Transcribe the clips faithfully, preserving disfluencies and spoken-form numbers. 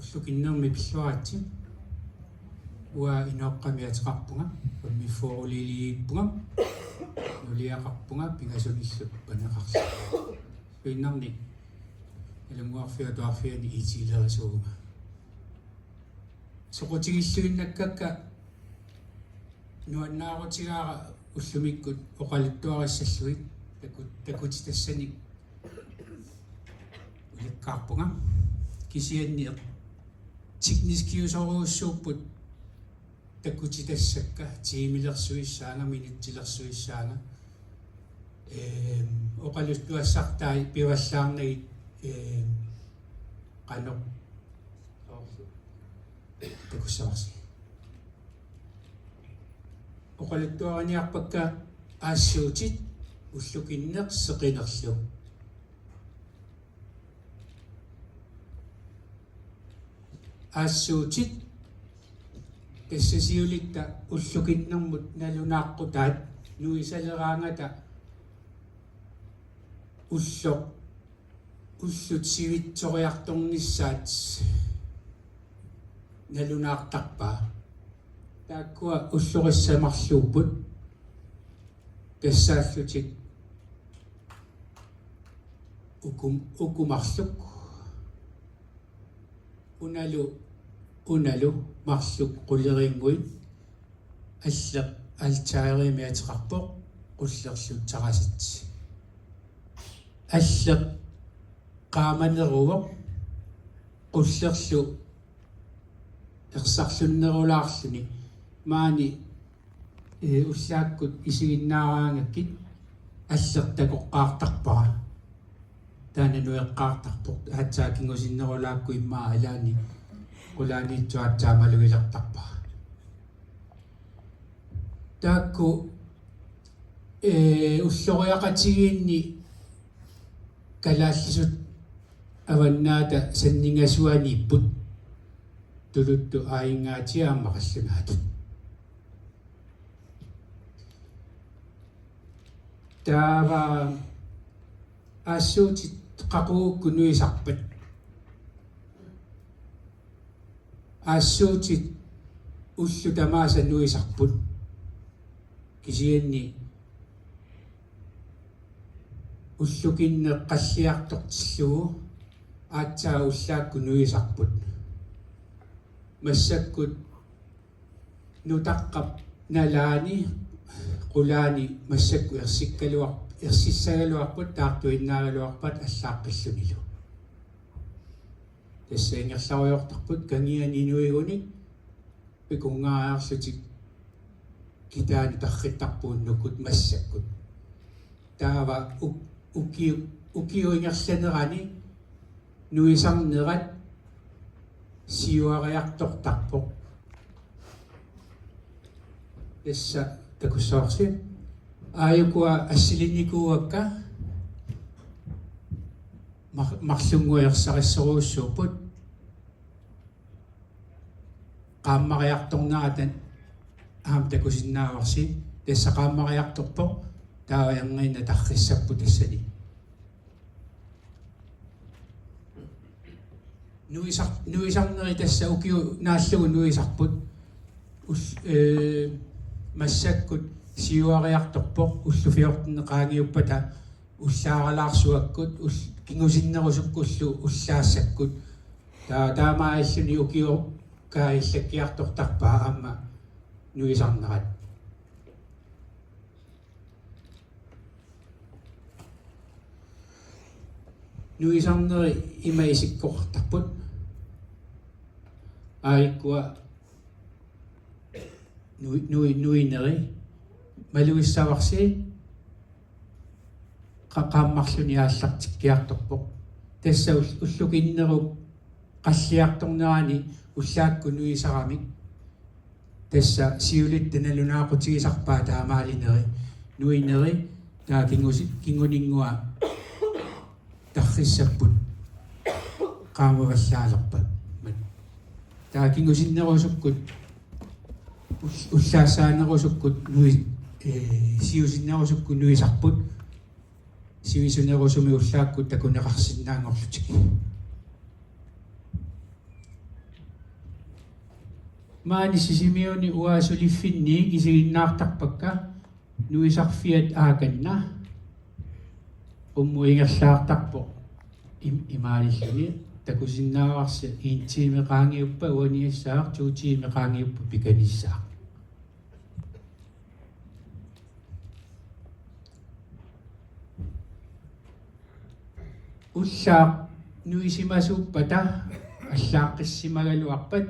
Ullukinnermi pilluaritsi. Uanga inooqqami ateqarpunga, uammiffooruliiliippunga, nuliaqarpunga, pingasunillu paneqarlunga. Suinnarnik Nalunnguarfiup Atuarfiani iitiilerisuuvunga. Soqutigilluinnakkakka nuannaarutigaara ullumikkut oqaluttuarissallugit taku-, takutitassanik ulikkaarpunga. Kisianni tekniskiusorujussuupput takutitassakka, tiimilersuissaanga, minutsilersuissaanga. Ehm, oqaluttuassartai pivallaarnagit, ehm, qanoq takussavarsi. Oqaluttuariniarpakka aassuutit ullukinneq seqinerlu. Aassuutit tassa siulitta ullukinnermut nalunaaqqutaat nuisaleraangata ulloq ullut sivitsoriartornissaat nalunaartarpaa. Taakkua ullorissamarluupput tassaallutik ukum-, uku marluk. Unalu, unalu marluk qulerinnguit. Alleq altarimi ateqarpoq, qullerlu terrassi. Alleq qaamaneruvoq, qullerlu ersarlunnerulaarluni. Maani, eh, ullaakkut isiginnaaraangakkit alleq takoqqaartarpara. Taanna nueqqaartarpoq. Aatsaat kingusinnerulaakku immaqa ilaanni qulaaniittoq aatsaat malugilertarpara. Taakku, eh, ulloriaqatigiinni kalaallisut Avannaata Sanningasuaniipput, tuluttut Aajungaatigut aamma qallunaatut. Taava aassuutit qaqugukkut nuisarpat? Aassuutit ullut tamaasa nuisarput. Kisianni ullukinneq qalliartortillugu aatsaat ullaakkut nuisarput. Massakkut nutaqqap nalaani qulaani massakkut ersikkaluar-, ersissagaluarpat, taartuinnaagaluarpat allaaqqillunilu. Tassa ingerlarujoortarput kangiani nuigunik, pikungaariarlutik kitaani tarrittarput unnukkut massakkut. Taava u-, ukiu-, ukiup ingerlanerani nuisarnerat siuariartortarpoq. Tassa takussavarsi. Aajukua assilinnikuuakka mar-, marlunnguit ersarissorujussuupput. Qaammariartornerata aamma takusinnaavarsi. Tassa qaammariartorpoq, taava erniinnaq tarrissapput tassani. Nuisar-, nuisarneri tassa ukiut naallugu nuisarput. Ul-, eh, massakkut siuariartorpoq, ullut fjorten qaangiuppata ullaaralaarsuakkut, ul-, kingusinnerusukkullu ullaassakkut. Ta-, taamaalilluni ukiukkaat illakkiartortarpaat aamma nuisarnerat. Nuisarneri ima isikkoqartarput. Aajukua nui-, nui-, nuineri. Malugissavarsi qa-, qaammarluni aallartikkiartorpoq. Tassa ul-, ullukinnerup qalliartornerani ullaakkut nuisaramik. Tassa siulitta nalunaaqutigisarpaat taamaalineri. Nuineri, taava kingusi-, kinguninngua tarrissapput qaamavallaalerpat. Taava kingusinnerusukkut, ull-, ullaassaanerusukkut nui-, eh, siusinnerusukkut nuisarput. Sivisunerusumik ullaakkut takuneqarsinnaanngorlutik. Maani Sisimiuni uanga suliffinniit isiginnaartarpakka nuisarfiat aakanna. Qummut ingerlaartarpoq im-, imaalilluni. Takusinnaavarsi en time qaangiuppat uaniassaaq, to time qaangiuppat pikanissaaq. Ullaaq nuisimasuuppata allaqqissimagaluarpat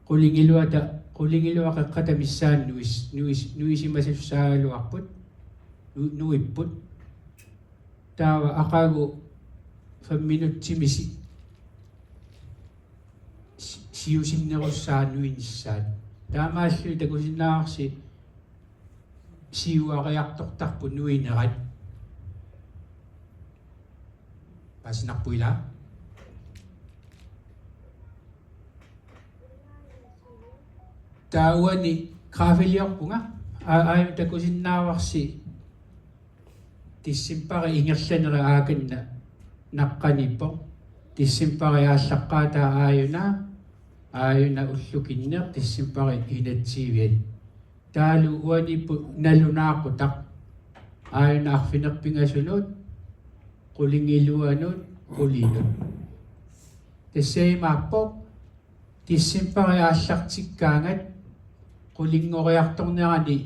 qulingiluata, qulingiluat qeqqata missaani nuis-, nuis-, nuisimasussaagaluarput, nu-, nuipput. Taava aqagu fem minutsimik si-, si-, siusinnerussaaq nuinissaat. Taamaalluni takusinnaavarsi siuariartortarput nuinerat. Paasinarpoq ilaa? Taava uani graafiliorpunga. Aa, aajuna takusinnaavarsi decembari ingerlanera aakanna naqqaniippoq. Decembari aallaqqaataa aajuna, aajuna ullukinneq decembari enogtyve. Taavalu uaniipput nalunaaqutaq. Aajuna arfineq-pingasunut, qulingiluanut, qulinut. Tassa imaappoq decembari aallartikkaangat qulinngoriartornerani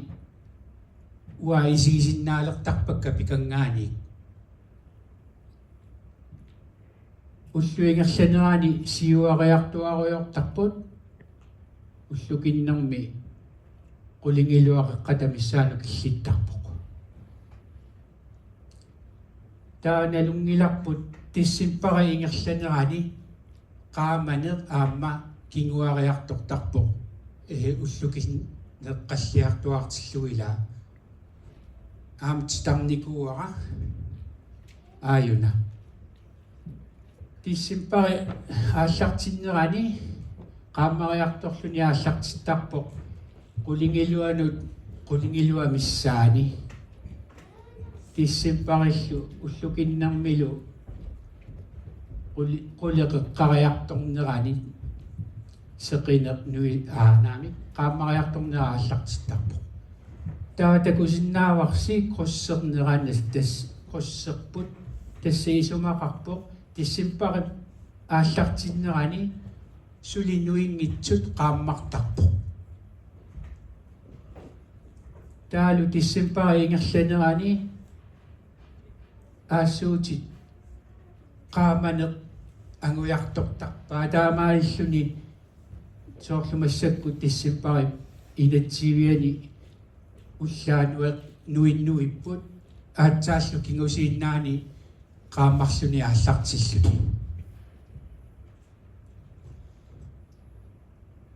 uanga isigisinnaalertarpakka pikanngaanniit. Ullup ingerlanerani siuariartuaarujoortarput, ullukinnermi qulingiluat qeqqata missaanut killittarpoq. Taava nalunngilarput decembari ingerlanerani qaamaneq aamma kinguariartortarpoq, ee, ullukinneq qalliartuaartillugu ilaa. Aamma titarnikuuara aajuna. Decembari aallartinnerani qaammariartorluni aallartittarpoq qulingiluanut qulingiluat missaani. Decembarillu ullukinnermilu quli-, quleqeqqariartornerani seqineq nui-, aa, naamik, qaammariartornera aallartittarpoq. Taava takusinnaavarsi krydsernerani, tassa krydserput, tassa isumaqarpoq decembarip aallartinnerani suli nuinngitsut qaammartarpoq. Taavalu decembari ingerlanerani aassuutit qaamaneq angujartortarpaat, taamaalilluni soorlu massakkut decembarip enogtyve-ani ullaaq nuinnguipput, aatsaallu kingusinnerani qaammarluni aallartilluni.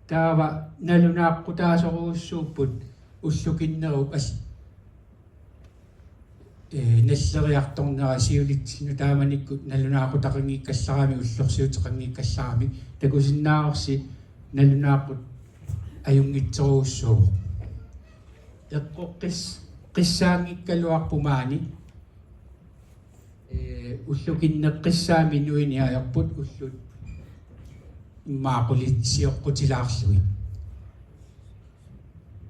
Taava nalunaaqutaasorujussuupput ullukinnerup as-, ee, nalleriartornera siulitsinnut, taamanikkut nalunaaqutaqanngikkallarami, ullorsiuteqanngikkallarami, takusinnaavarsi nalunaaqut ajunngitsorujussuuvoq. Eqqoqqis-, qissaanngikkaluarpoq maani. Ee, ullukinneqqissaami nuineq ajorput ullut immaqa qulit sioqqutilaarlugit.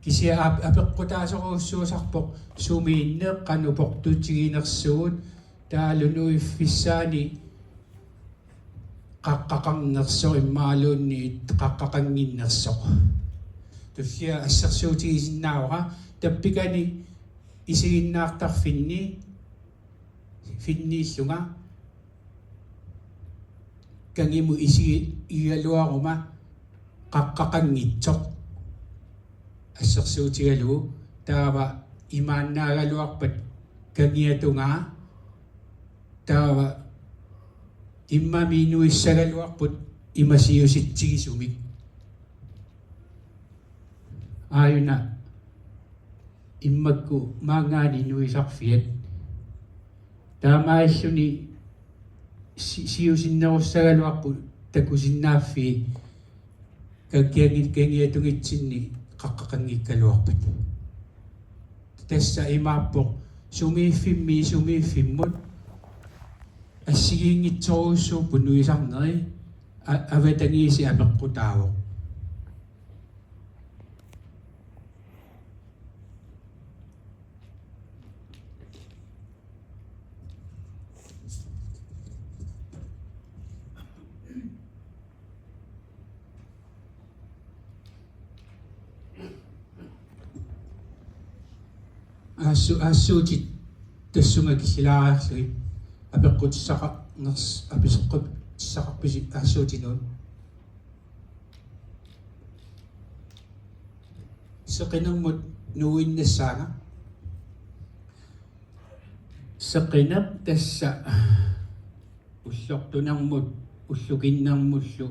Kisianni ap-, apeqqutaasorujussuusarpoq sumiinneq qanoq portutiginersugut, taavalu nuiffissaani qaqqaqarnersoq imaluunniit qaqqaqannginnersoq. Tullia assersuutigisinnaavara tappikani isiginnaartarfinni, finniillunga kangimut isigigaluaruma qaqqaqanngitsoq assersuutigalugu, taava imaannaagaluarpat kangiatungaa, taava immami nuissagaluarput imasiusitsigisumik. Aajuna immakku maanngaanniit nuisarfiat. Taamaalilluni si-, siusinnerussagaluarput takusinnaaffii kakkiangi-, kangiatungitsinni qaqqaqanngikkaluarpat. Tassa imaappoq sumiiffimmi sumiiffimmut assigiinngitsorujussuupput nuisarneri, a-, avatangiisit apeqqutaavoq. Aassu-, aassuutit tassunga killilaariarlugit apeqqutissaqarners-, apeqqutissaqarpisi aassuutinnut? Seqinermut nuuinnassaanga. Seqineq tassa ullortunermut ullukinnermullu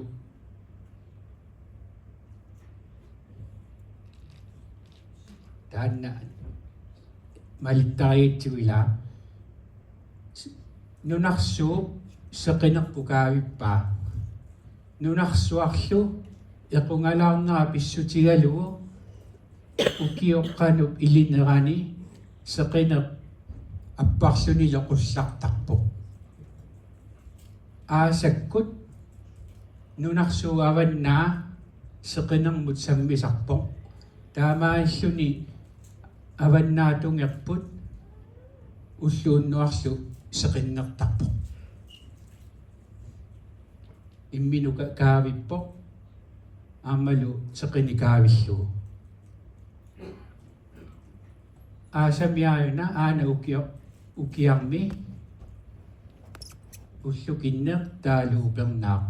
taanna malittarigatsigu ilaa. Nunarsuup seqinerput kaavippaa. Nunarsuarlu equngalaarnera pissutigalugu ukioq qanup ilinerani seqineq apparlunilu qullartarpoq. Aasakkut nunarsuup avannaa seqinermut sammisarpoq. Taamaalilluni avannaata tungerput ulloq unnuarlu seqinnertarpoq. Imminut ka-, kaavippoq aammalu seqineq kaavillugu. Aasami aajuna aana ukio-, ukiarmi ullukinneq taavalu upernaaq.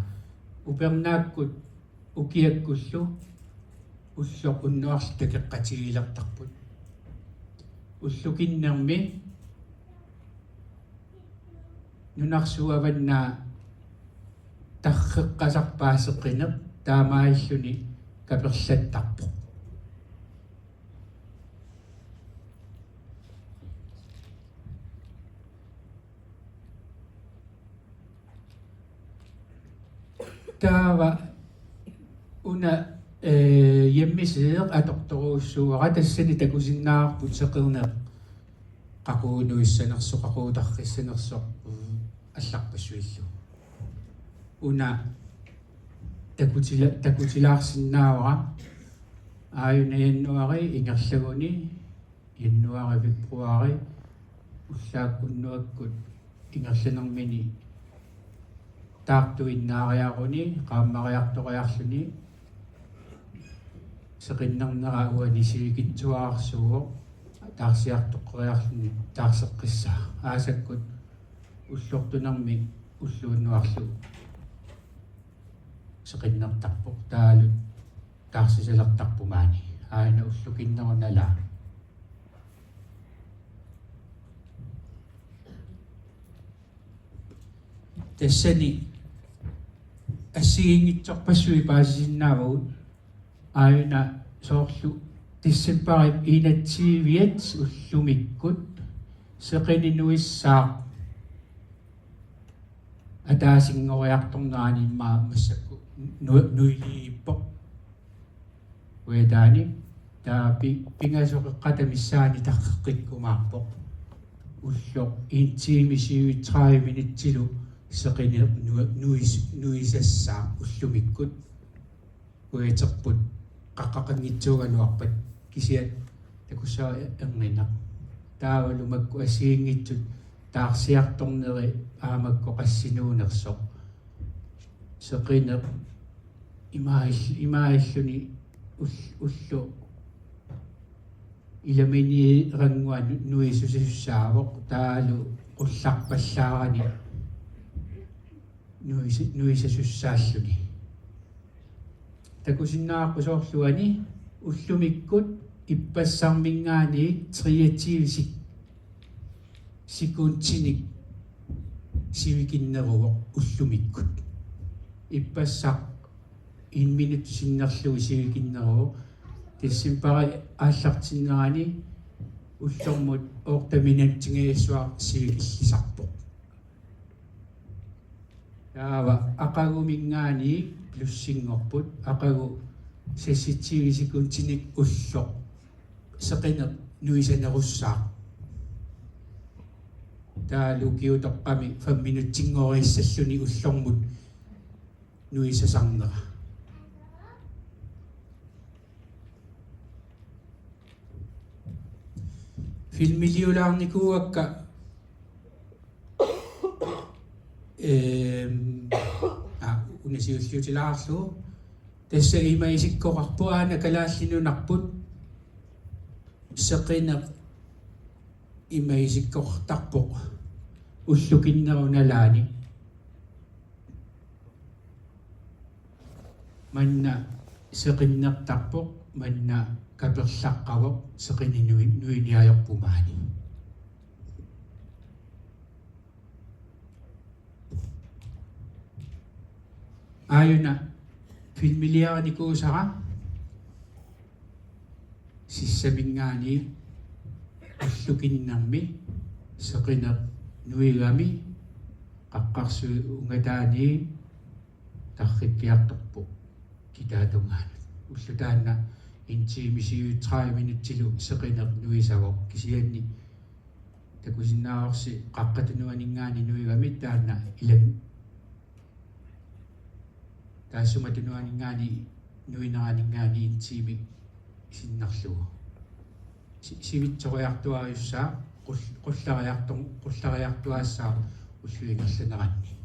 Upernaakkut ukiakkullu ulloq unnuarlu takeqqatigilertarput. Ullukinnermi nunarsuup avannaa tarreqqasarpaa seqineq taamaalilluni kaperlattarpoq. Taava una, eh, hjemmeside atortorujussuuara, tassani takusinnaavarput seqineq qaqugu nuissanersoq, qaqugu tarrissanersoq, mm, allarpassuillu. Una takutila-, takutilaarsinnaavara aajuna januaari ingerlaguni, januaari, februaari, ullaakkut unnuakkut ingerlanermini taartuinnaariaruni, qaammariartoriarluni, seqinnernera uani sivikitsuararsuuvoq, taarsiartoqqeriarluni taarseqqissaaq. Aasakkut ullortunermi ulloq unnuarlu seqinnertarpoq, taavalu taarsisalertarpoq maani. Aajuna ullukinneruna ilaa. Tassani assigiinngitsorpassuit paasisinnaavagut. Aajuna soorlu decembarip enogtyviat ullumikkut seqineq nuissaaq ataasinngoriartornerani immaqa massakkut nu-, nuiliippoq. Uataani taava pi-, pingasoqeqqata missaani tarreqqikkumaarpoq. Ulloq en time syvogtredive minutsilu seqineq nu-, nuis-, nuisassaaq ullumikkut. Uaterput qaqqaqanngitsuugaluarpat kisiat takussavat erniinnaq. Taavalu makku assigiinngitsut taarsiartorneri aamma makku qassinuunersoq. Seqineq imaagill-, imaaginnarluni ull-, ulloq ilaminiiranngua nu-, nuisasussaavoq, taavalu qullarpallaarani nuisa-, nuisasussaalluni. Takusinnaavarput soorlu uani ullumikkut ippassarminngaanniit treogtyve sek-, sekundinik sivikinneruvoq ullumikkut. Ippassaq en minut sinnerlugu sivikinneruvoq. Decembarip aallartinnerani ullormut otte minutsingajassua sivikillisarpoq. Taava aqaguminngaanniit plussinngorput, aqagu seksogtyve sekundinik ulloq seqineq nuisanerussaaq. Taavalu ukiutoqqami fem minutsinngorissalluni ullormut nuisasarnera. Filmiliulaarnikuuakka, ehm, aa, una siulliutilaarlugu. Tassa ima isikkoqarpoq, aana Kalaallit Nunarput seqineq ima isikkoqartarpoq ullukinnerup nalaani. Manna seqinnertarpoq, manna kaperlaqqavoq, seqineq nui-, nuiniarpoq maani. Aajuna filmiliarinikuusara sissaminngaanniit ullukinnermi seqineq nuigami qaqqarsuit ungataanni tarrikkiartorpoq kitaatungaanut. Ulloq taanna en time syvogtredive minutsilu seqineq nuisavoq, kisianni takusinnaavarsi qaqqap tunuaninngaanniit nuigami taanna ilan taassuma tunuaninngaanniit nuineraninngaanniit en time sinnerlugu. Si-, sivitsoriartuaajussaaq, qul-, qullariartu-, qullariartuaassaaq ullup ingerlaneranni.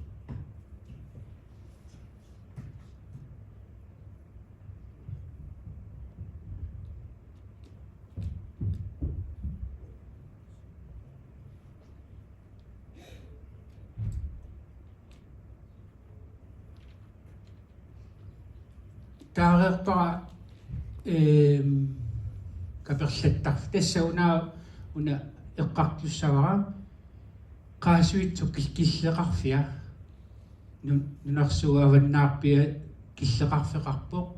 Taareerpara, ehm, kaperlattarfik. Tassa una, una eqqartussavara qaasuitsup kil-, killeqarfia. Nu-, nunarsuup avannaarpia killeqarfeqarpoq.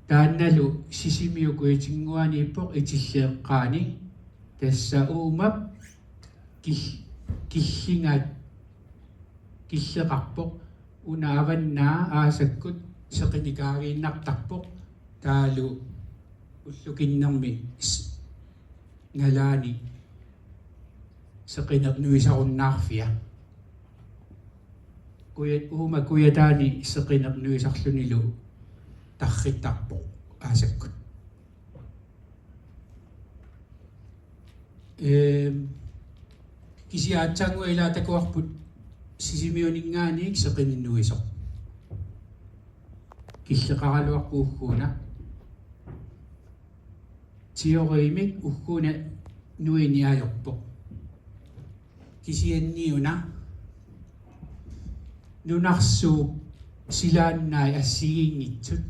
Taannalu Sisimiut kujatinnguaniippoq itillit eqqaani. Tassa uumap kil-, killingat killeqarpoq. Una avannaa aasakkut seqineq kaagiinnartarpoq. Taavalu ullukinnermi s-, nalaani seqineq nuisarunnaarfia. Kuja-, uuma kujataani seqineq nuisarlunilu tarrittarpoq aasakkut. Ehm, kisianni aatsaannguaq ilaa takuarput Sisimiuninngaanniit seqineq nuisoq. Killeqaraluarpoq ugguuna. Teorimik ugguuna nuiniarpoq. Kisianniuna nunarsuup silaannai assigiinngitsut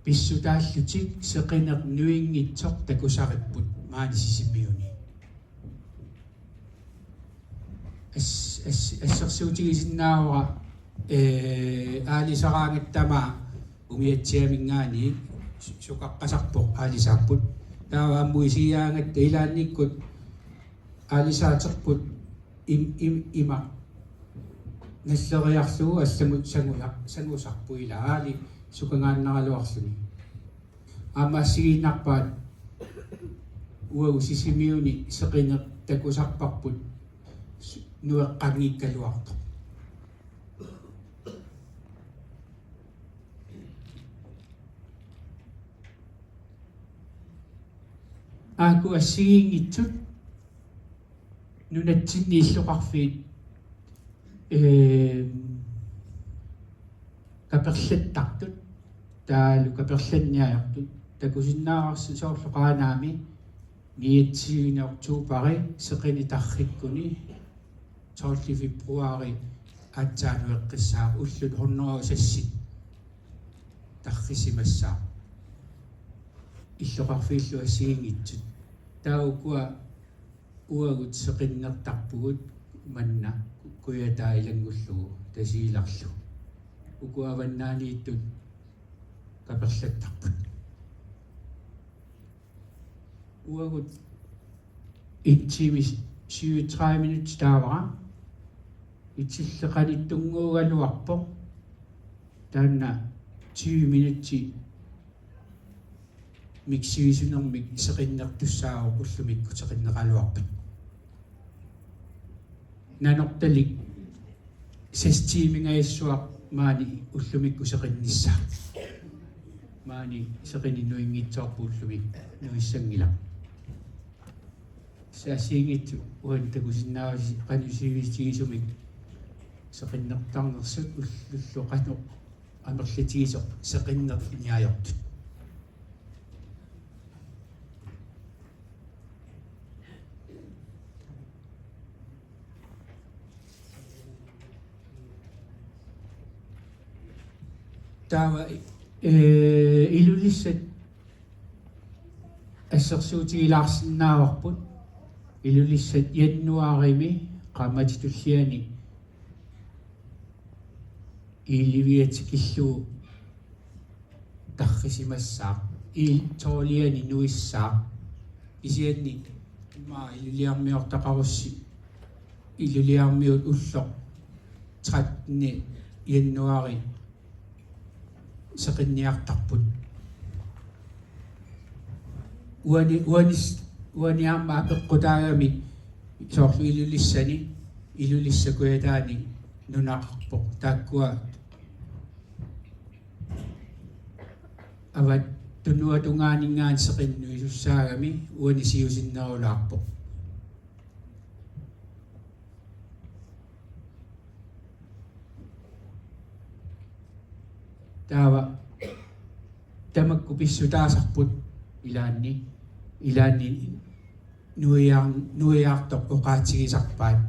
pissutaallutik seqineq nuinngitsoq takusaripput maani Sisimiuni. As-, as-, assersuutigisinnaavara, ee, aalisaraangatta tamaat umiatsiaminngaanniit su-, sukaqqasarpoq aalisaapput. Taava ammut isigigaangatta ilaannikkut aalisaaterput im-, im-, ima nalleriarlugu allamut sanguja-, sangusarput ilaa aali sukagaannaraluarluni. Aamma assigiinnarpaat uagut Sisimiuni seqineq takusarparput s-, nueqqanngikkaluartoq. Aajuku assigiinngitsut nunatsinni illoqarfiit, ehm, kaperlattartut, taavalu kaperlanniartut, takusinnaavarsi soorlu Qaanaami niogtyvende oktoberi seqineq tarrikkuni tolvte februari aatsaat nueqqissaaq, ullut hundrede og seksten tarrisimassaaq. Illoqarfiillu assigiinngitsut. Taava ukua uagut seqinnertarpugut manna ku-, kujataa ilanngullugu Tasiilarlu. Uku avannaaniittut kaperlattarput. Uagut en time syvogtredive minutsit taavara. Itillit qanittunnguugaluarpoq. Taanna tyve minutsit mik sivisunermik seqinnertussaavoq ullumikkut seqinneqaraluarpat. Nanortalik seks tiimingajassuaq maani ullumikkut seqinnissaa. Maani seqineq nuinngitsoorpoq ullumi nuissanngilaq. Tassa assigiinngitsut uani takusinnaavasi qanoq sivisunermik seqinnertarnersut, ullullu qanoq amerlatigisoq seqinnerniartut. Taava, ee, Ilulissat assersuutigilaarsinnaavarput. Ilulissat januaarimi qaammatip tulliani ellevea tikillugu tarrisimassaaq. Elleve tolviani nuissaaq. Kisianni immaqa Ilulissarmiortaqarussi, Ilulissarmiut ulloq trettende januari seqinniartarput. Uani, uanis-, uani aamma apeqqutaagami soorlu Ilulissani, Ilulissat Kujataani nunaqarpoq. Taakkua avat tunuatungaaninngaanniit seqinnuisussaagami uani siusinnerulaarpoq. Taava tamakku pissutaasarput ilaanni, ilaanni nuiaar-, nuiaartoq oqaatigisarpaat.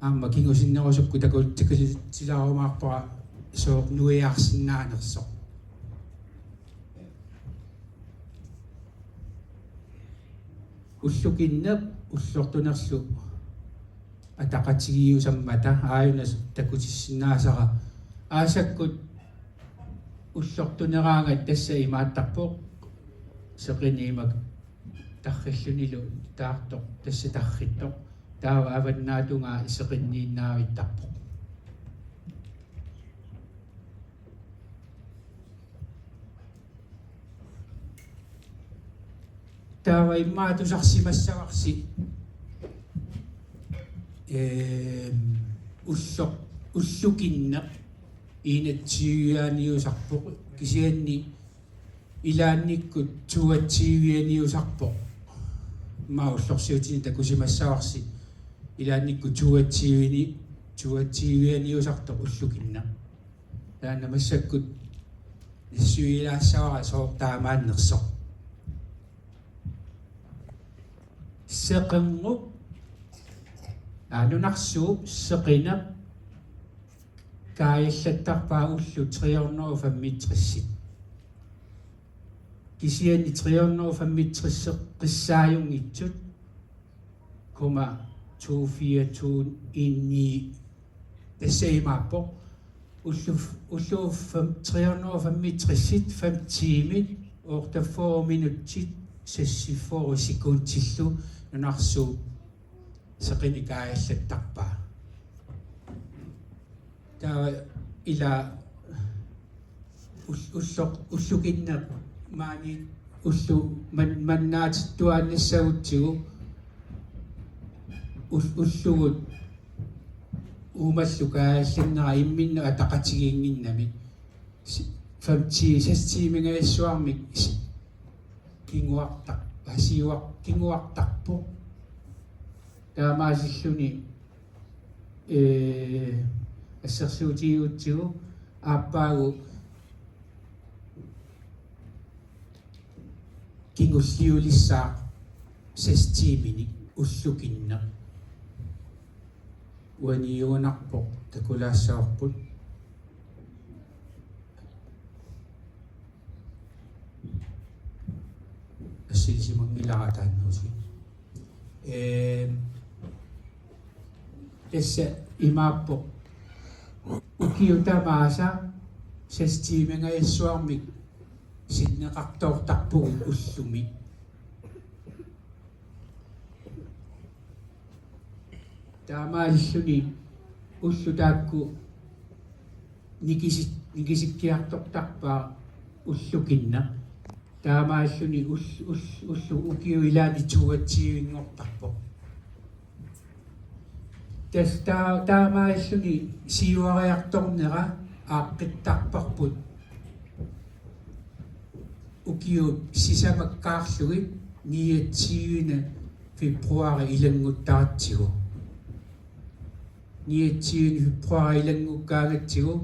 Aamma kingusinnerusukkut taku-, takutilaarumaarpara sooq nuiaarsinnaanersoq. Ullukinneq ullortunerlu ataqatigiiusammata aajuna takutissinnaasara. Aasakkut ullortuneraangat tassa imaattarpoq, seqineq ima tarrillunilu taartoq, tassa tarrittoq. Taava avannaatungaa seqinniinnaavittarpoq. Taava immaqa tusarsimassavarsi, eem, ulloq-, ullukinneq enogtyveaniusarpoq, kisianni ilaannikkut toogtyveaniusarpoq. Immaqa ullorsiutini takusimassavarsi ilaannikkut toogtyveni, toogtyveaniusartoq ullukinneq. Taanna massakkut nassuiaassavara sooq taamaannersoq. Seqernup, aa, nunarsuup seqineq kaajallattarpaa ullut tre hundrede og femogtres. Kisianni tre hundrede og femogtres-eqqissaajunngitsut, komma to fire to en ni, tassa imaappoq. Ullu-, ullut fem-, tre hundrede og femogtres, fem timer, otteogfyrre minutter, seksogfyrre sekunderillu nunarsuup seqineq kaajallattarpaa. Taava ila ul-, ulloq-, ullukinneq maani ullu-, man-, mannaatittuaannassagutsigu ul-, ullugut uumallu kaajallannera imminnut ataqatigiinnginnami. Si-, fem ti-, seks timingajassuarmik si-, kinguartar-, siuar-, kinguartarpoq. Taamaasilluni, ee, assersuutigigutsigu aappaagu kingulliulissaaq seks timinik ullukinneq. Uaniigunarpoq takulaassavarput. Assilisimanngilara taanna usi. Ee, tassa imaappoq. Ukiut tamaasa seks timingajassuarmik sinneqartoortarpugut ullumi. Taamaalilluni ullut taakku nikisi-, nikisikkiartortarpaat ullukinneq. Taamaalilluni ull-, ull-, ullut ukiut ilaanni toogtyvenngortarpoq. Tassa taa-, taamaalilluni siuariartornera aaqqittarparput ukiut sisamakkaarlugit niogtyvende februari ilannguttaratsigu. Niogtyvende februari ilanngukkaangatsigu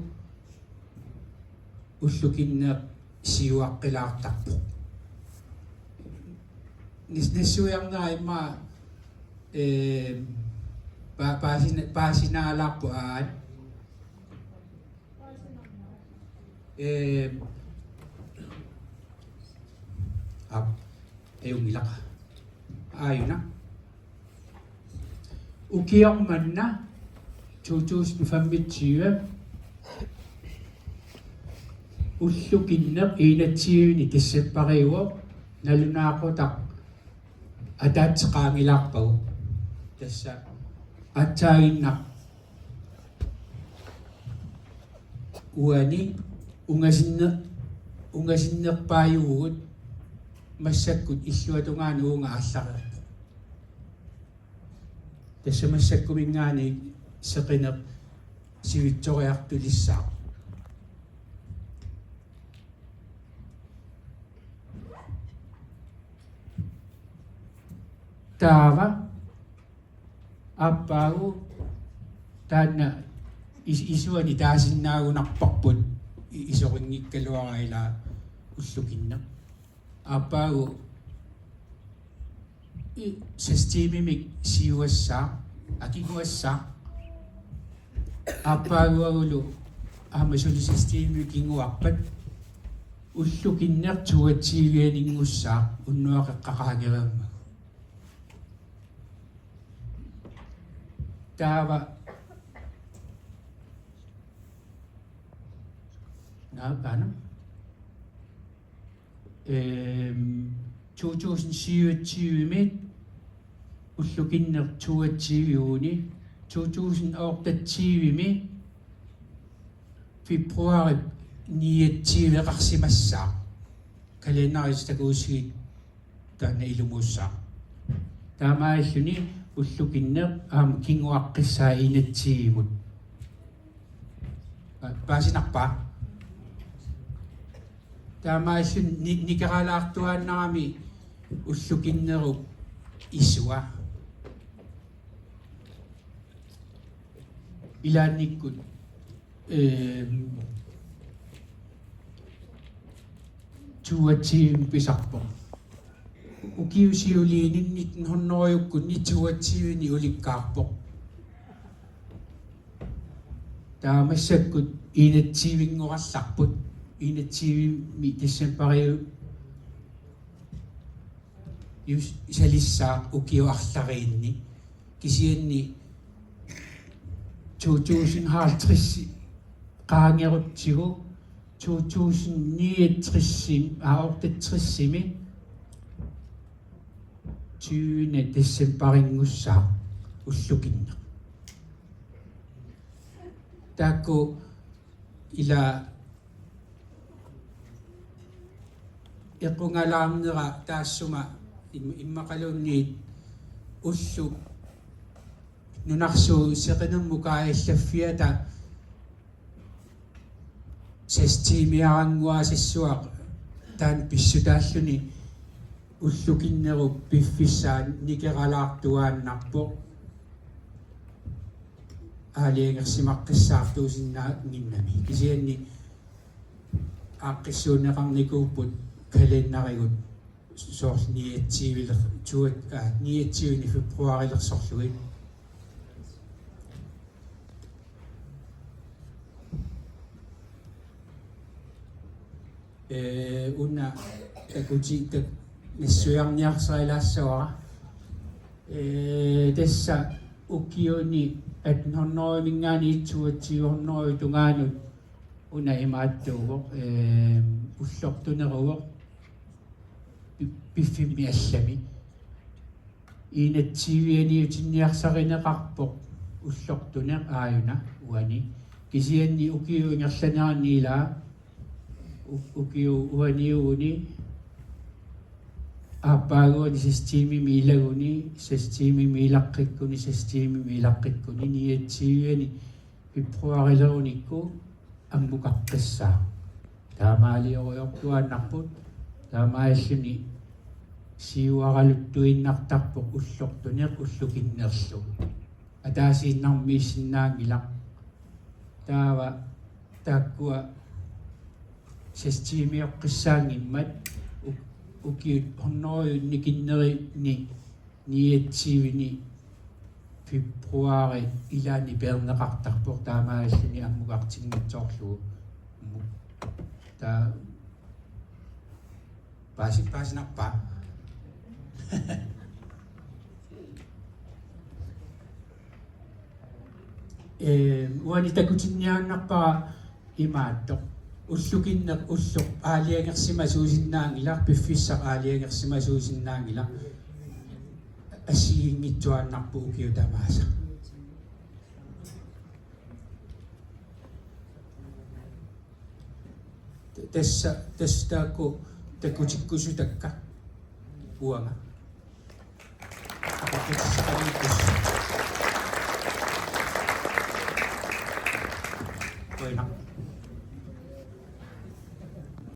ullukinneq siuaqqilaartarpoq. Nis-, nassuiarnera immaqa, ee, pa-, paasina-, paasinaalaarpoq aat. Ee, aap, ajunngilaq. Aajuna. Ukioq manna to tusind femogtyve ullukinneq enogtyvende decembariuvoq, nalunaaqutaq ataatsip qaangilaarpagu. Tassa aatsaaginnaq uani ungasinne-, ungasinnerpaajuvugut, massakkut illuatungaanut uunga aallareerpoq. Tassa massakkuminngaanniit seqineq sivitsoriartulissaaq. Taava aappaagu taanna is-, isuani taasinnaagunarparput i-, isoqinngikkaluara ilaa ullukinneq. Aappaagu i-, seks tiimimik siuassaaq, akinguassaaq. Aappaaguagulu aamma suli seks tiimimik kinguarpat ullukinneq toogtyveaninnguassaaq, unnuaq qeqqaqaangereermagu. Taava naapana. Ehm, to tusind syvogtyve-mi ullukinneq toogtyve-uni, to tusind otteogtyve-mi februaarip niogtyveqarsimassaaq. Kalenderip takuusigit taanna ilumuussaaq. Taamaalilluni ullukinneq aamma kinguaqqissaaq enogtyvemut. Pa-, paasinarpa? Taamaalilluni ni-, nikeralaartuaannarami ullukinnerup isua. Ilaannikkut, ehm, toogtyvemik pisarpoq. Ukiut siuliini nitten hundrede-kkunni toogtyveni ulikkaarpoq. Taava massakkut enogtyvenngorallarput, enogtyvemi decembariuvoq salissaaq ukiut arlariinni. Kisianni to tusind halvtreds qaangerutsigu to tusind niogtres, aa, otteogtres-imi tyvende decembarinnguassaaq ullukinneq. Taakku ila equngalaarnera taassuma im-, immaqaluunniit ulloq nunarsuup seqinermut kaajallaffiata seks tiimiarannguasassuaq taanna pissutaalluni ullukinnerup piffissaa nikeralaartuaannarpoq aalajangersimaqqissaartuusinnaannginnami. Kisianni aaqqissuunneqarnikuupput kalenderigut soorlu niogtyve-ler-, tyve, aa, niogtyvende februarilersorlugit. Ee, una takuti-, tak-, nassuiarniarsarilaassavara. Ee, tassa ukiuni atten hundrede-minngaanniit toogtyve hundrede tungaanut una imaattuuvoq, ee, ullortuneruvoq pi-, piffimmi allami. Enogtyve-aniutinniarsarineqarpoq ullortuneq aajuna uani. Kisianni ukiup ingerlanerani ilaa u-, ukiup uaniuguni aappaaguani seks tiimimik ilaguni, seks tiimimik ilaqqikkuni, seks tiimimik ilaqqikkuni, niogtyve-ani februarilerunikku ammukaqqissaaq. Taamaaliorujortuaannarput, taamaalilluni siuaraluttuinnartarpoq ullortuneq ullukinnerlu. Ataasiinnarmiissinnaanngilaq. Taava taakkua seks tiimioqqissaanngimmat u-, ukiut hundrede nikinnerini niogtyve-ni februari ilaanni peerneqartarpoq, taamaalilluni ammukaqartinngitsoorlugu. Taava paasi-, paasinarpa? Ee, uani takutinniaannarpara imaattoq: ullukinneq ulloq aalajangersimasuusinnaanngilaq, piffissaq aalajangersimasuusinnaanngilaq, assigiinngitsuaannarpoq ukioq tamaasa. Tassa, tassa taakku takutikkusutakka uanga. Apeqqutissaqanngikkussi.